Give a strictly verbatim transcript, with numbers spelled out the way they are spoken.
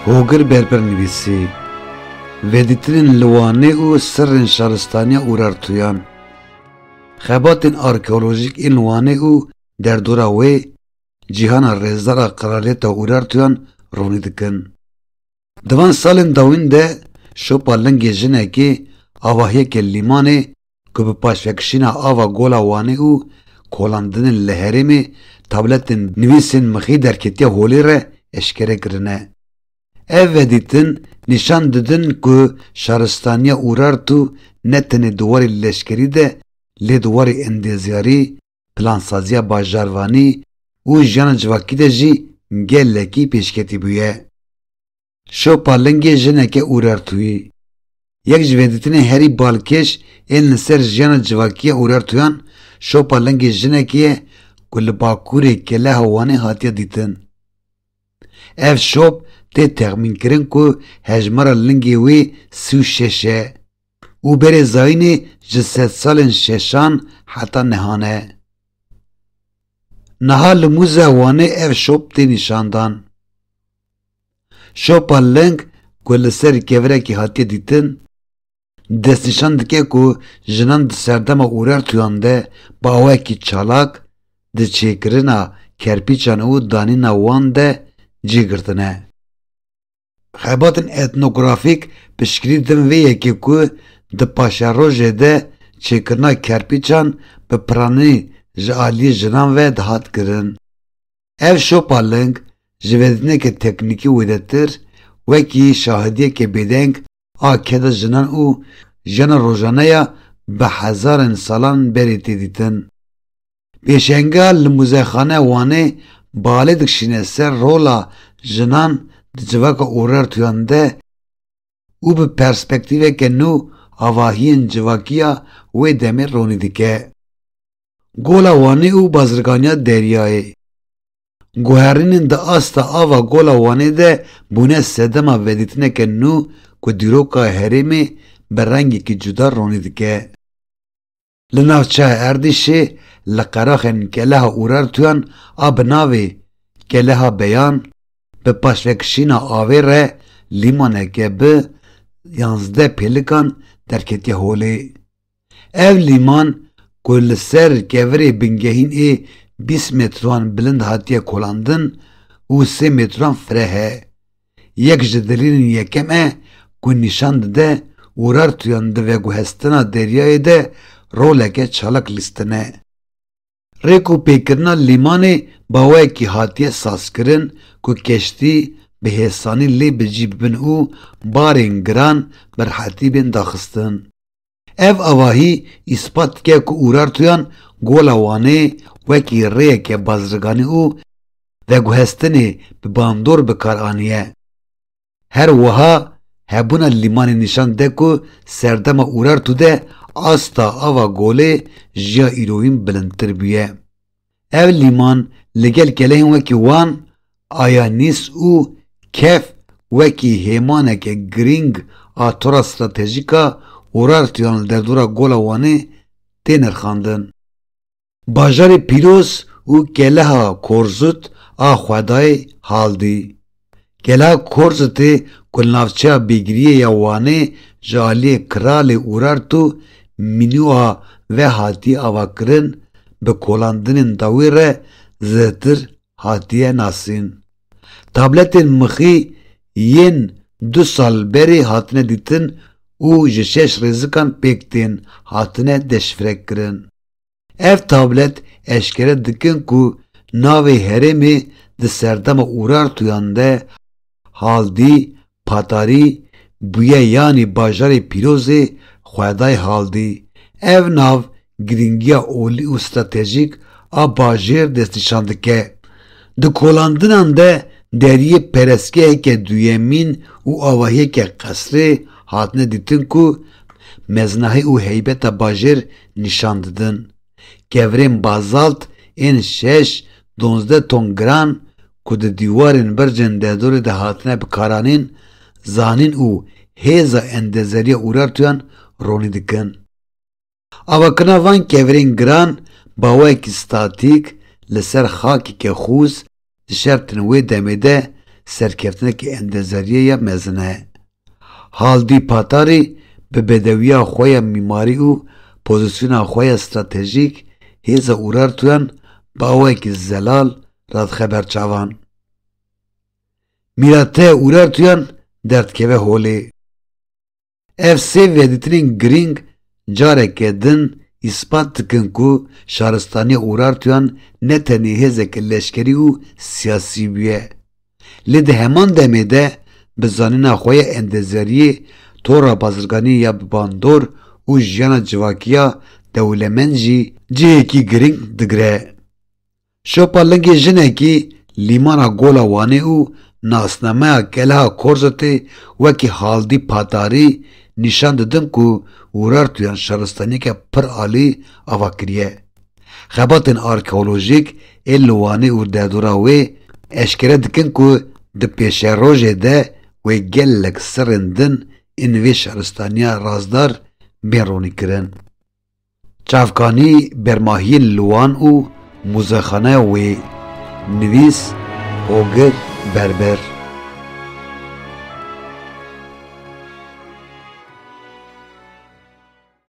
Hogir Berber nivîsî. Vedîtinên li Wanê û sirrên şaristaniya Urartuyan. Xebatên arkeolojîk ên Wanê û derdora wê cîhana rêzdar a Kraliyeta Urartuyan ronî dikin. Di van salên dawîn de şopa lingê jinekê avahiyeke lîmanê ku bi paşvekişîna ava Gola Wanê û kolandinên li herêmê tabletên nivîsên mixî derketiye holê re eşkere kirine. Ev vedîtin nîşan didin ku şaristaniya Urartu ne tenê di warê leşkerî de, lê di warê endezyarî, plansaziya bajarvanî û jiyana civakî de jî gelekî pêşketî bûye. Şopa lingê jineke Urartuyî. Yek ji vedîtinên herî balkêş ên li ser jiyana civakî ya Urartuyan şopa lingê jinekê ye ku li bakurê keleha Wanê hatiye dîtin. Ev şop tê texmînkirin ku hejmara lingê wê sî û şeş e û berê zayînê ji sedsalên şeşan heta nihan e. Niha li Muzeya Wanê ev şop tê nîşandan. Şopa ling ku li ser kevirekî hatiye dîtin, destnîşan dike ku jinan di serdema Urartuyan de bi awayekî çalak di çêkirina kerpîçan û danîna wan de cî girtine. Xebatên etnografîk piştgirî didin vê yekê ku di paşerojê de çêkirina kerpîçan bi piranî ji aliyê jinan ve dihat kirin. Ev şopa ling ji vedîtineke teknîkî wêdetir wekî şahidiyeke bêdeng a keda jinan û jiyana rojane ya bi hezarên salan berê tê dîtin. Pêşengeha li Muzeyxaneya Wanê balê dikişîne ser rola jinan di civaka Urartuyan de û bi perspektîveke nû avahiyên civakî ya wê demê ronî dike. Gola Wanê û bazirganiya deryayê. Guherînên di asta ava Gola Wanê de bûne sedema vedîtineke nû ku dîroka herêmê bi rengekî cuda ronî dike. Li navçeya Erdîşê li qeraxên keleha Urartuyan a bi navê Keleha Beyan bi paşvekişîna avê re lîmaneke bi yanzdeh pêlikan derketiye holê. Ev lîman ku li ser kevirê bingehîn ê bîst metran bilind hatiye kolandin û sê metran fireh e. Yek ji delîlên yekem e ku nîşan dide Urartuyan di veguhestina deryayê de roleke çalak lîstine. Rêk û pêkirina lîmanê bi awayekî hatiye sazkirin ku keştî bi hêsanî lê bi cî bibin û barên giran bi rehetî bên daxistin. Ev avahî îspat dike ku Urartuyan Gola Wanê wekî rêyeke bazirganî û veguhestinê bi bandor bi kar aniye. Her wiha hebûna lîmanê nîşan dide ku serdema Urartu de asta ava golê ji ya îroyîn bilindtir bûye. Ev lîman li gel kelehên wekî Wan, Ayanîs û Kef wekî hêmaneke girîng a tora stratejîk a Urartuyan li derdora Gola Wanê tê nirxandin. Bajarê pîroz û keleha Korzut a xwedayê Haldî. Keleha Korzutê ku li navçeya bîgiriyê ya Wanê ji aliyê Kralê Urartu Mînûa ve hatiye avakirin, bi kolandinên dawî re zêdetir hatiye nasîn. Tabletên mixî yên du sal berê hatine dîtin û ji şeş rêzikan pêk tên hatine deşifrekirin. Ev tablet eşkere dikin ku navê herêmê di serdema Urartuyan de Haldî, Patarî, bûye, yanî bajarê pîrozê xwedayê Haldî. Ev nav girîngiya olî û stratejîk a bajêr destnîşan dike. Di kolandinan de deriyê perestgeheke duyemîn û avahiyeke qesrê hatine dîtin ku meznahî û heybeta bajêr nîşan didin. Kevirên bazalt ên şeş, donzdeh ton giran ku di dîwarên bircên derdorê de hatine bikaranîn, zanîn û hêza endezeriya Urartuyan ronî dikin. Avakirina van kevirên giran bi awayekî statîk li ser xakeke xûz di şertên wê demê de serkeftinekî endezeriyê ya mezin e. Haldî Patarî bi bedewiya xwe ya mîmarî û pozîsyona xwe ya stratejîk hêza Urartuyan bi awayekî zelal radixe ber çavan. Mîrate Urartuyan derdikeve holê. Ev sê vedîtinên girîng careke din îspat dikin ku şaristaniya Urartuyan ne tenê hêzeke leşkerî û siyasî bûye, lê di heman demê de bi zanîna xwe ya endezeriyê, tora bazirganiyê ya bi bandor û jiyana civakî ya dewlemend jî cihekî girîng digire. Şopa lingê jinekî Lîmana Gola Wanê û nasnameya Keleha Korzotê wekî Haldî Patarî nîşan didin ku Urartuyan şaristaniyeke pir alî ava kiriye. Xebatên arkeolojîk ê li Wanê û derdora wê eşkere dikin ku di pêşerojê de wê gelek sirrên din ên vê şaristaniya razdar bên ronîkirin. Çavkanî bermahiyên li Wan û muzexaneya wê. Nivîs: Ogir Berber.